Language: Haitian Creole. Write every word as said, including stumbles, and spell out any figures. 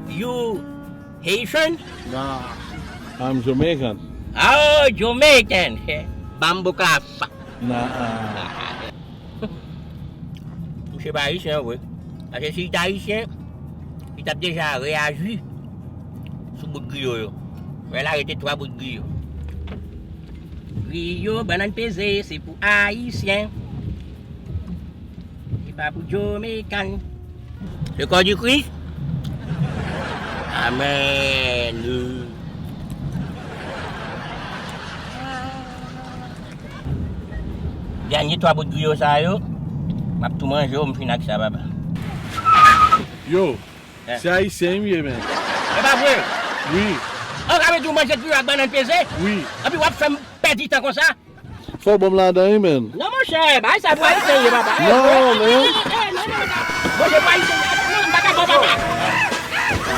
You Haitian? Nah, I'm Jamaican. Oh, Jamaican. Bambuclafa. Nah. Misye pa ayisyen vre. Paske si li te ayisyen, li t ap deja reyaji sou bout griyo yo. Fè l arete twa bout griyo. Griyo, bannann peze, se pou ayisyen. Se pa pou Jamaican. Le corps du Christ. Amen. Dènye twa bout griyo sa yo, m ap tou manje yo, m fin ak sa, papa. Yo, se ayisyen m ye, men. E pa vre? Wi, An ka vle di w manje griyo ak bannann peze? Wi. Epi w ap fè m pèdi tan konsa? Fò w ban m ladan, wi, men. Non, monchè, bay sa pou ayisyen ye, papa. Non, men. Monchè, pou ayisyen ye. Non, m pa ka bon, papa.